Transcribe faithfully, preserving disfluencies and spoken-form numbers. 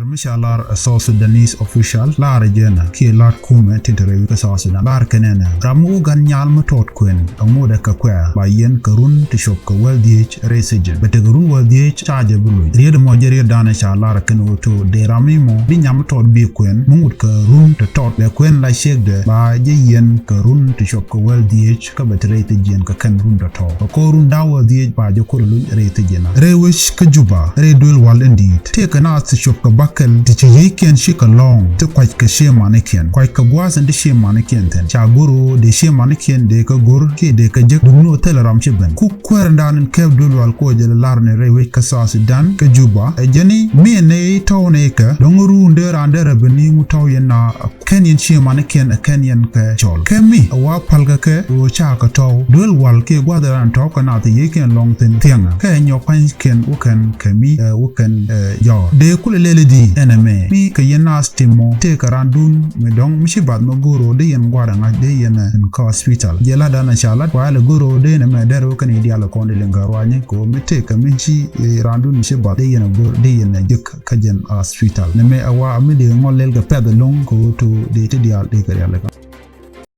Mi ca lar ɛ South Sudanese Official, lar ɛ jɛn ɛ kiɛ lar kumɛ tin te rɛy wec kä South Sudan, lar kɛn ɛn ɛ ram mi wä gat nyal mi tɔt kuɛn, ɛ ŋot ɛ kɛ kuɛ ba yɛn kɛ run ti cop kɛ wäl dhieec rɛy sijin. Bɛ tekɛ run wäl dhieec ca jɛ bi luc. Riet mɔ jɛ riet danɛ ca lar kɛn wä to dee ram mi mɔ bi nyam mi tɔt bi kuɛn mi ŋut kɛ run ti tɔt bɛ kuɛn la ciekdɛ ba jɛ yɛn kɛ run ti cop kɛ wäl dhieec kä bɛ te rɛy thijiɛn kɛ kɛn run tɔ̱tɔ̱. Kɛ ko̱r run da̱ŋ wäl dhieec ba jɛ ko̱r luny rɛy thijiɛn. Rɛy wec kä Juba, rɛy duel wal in di̱i̱t, tëëkɛ naath ti cop kɛ bäkɛl ti ci yiëëkiɛn cikɛ lɔ̱ɔ̱ŋ, ti kuackɛ ciëmanikiɛn. Kuackɛ gua̱a̱th in ti ciëmanikiɛn thi̱n. Ca go̱r ɣöö dee ciëmanikiɛn dee kɛ go̱r kiɛ dee kɛ jek duŋni ɣöö thilɛ ram ci ben. Ku kuäärdan in kɛp duel wal kɛ ɣöö jɛ lɛ lar ni rɛy wec kä South Sudan kä Juba, ɛ jɛn i̱ mi nɛy tɔ̱w nɛy kɛ dɔ̱ŋ ruun dee raan derɛ ben ni ŋu tɔ̱w yɛn na kɛn yɛn ciëmanikiɛn ɛ kɛn yɛn kɛ cɔl. Kɛ mi ɛ wa pal kɛ kɛ ɣöö ca kɛ tɔ̱w. Duel wal kiɛ gua̱th ran tɔ̱w kɛ naath yiëëkiɛn lɔ̱ŋ thi̱n thiɛŋɛ. Kɛ nyɔk pa̱nykiɛn wä kɛn kɛ mi, ɛ, wä kɛn, ɛ, jɔɔr. Dee kulɛ lɛl i̱di ɛn ɛmɛ. Mi kɛ yɛn naath tim mɔ. Tëëkɛ randun mi dɔ̱ŋ mi ci bath mi go̱r ɣöö dee yɛn gua̱r ɛ ŋa̱c dee yɛn, ɛ, in kä hospital. Jɛ lat dan ɛ ca lat. Wa lɛ go̱r ɣöö dee ɛn ɛmɛ dɛr wä kɛn i̱ diaal ɛ kɔn dee liŋ kɛ ruanyɛ kɛ ɣöö mi tëëkɛ mi ci, ɛ, randun mi ci bath dee yɛn ɛ go̱r dee yɛn ɛ jek kä jɛn hospital. Nɛmɛ ɛ wa mi dee ŋɔl lɛl kɛ pɛth ɛlɔ̱ŋ kɛ ɣöö to dee ti diaal dee kɛ rial ɛ kɛ.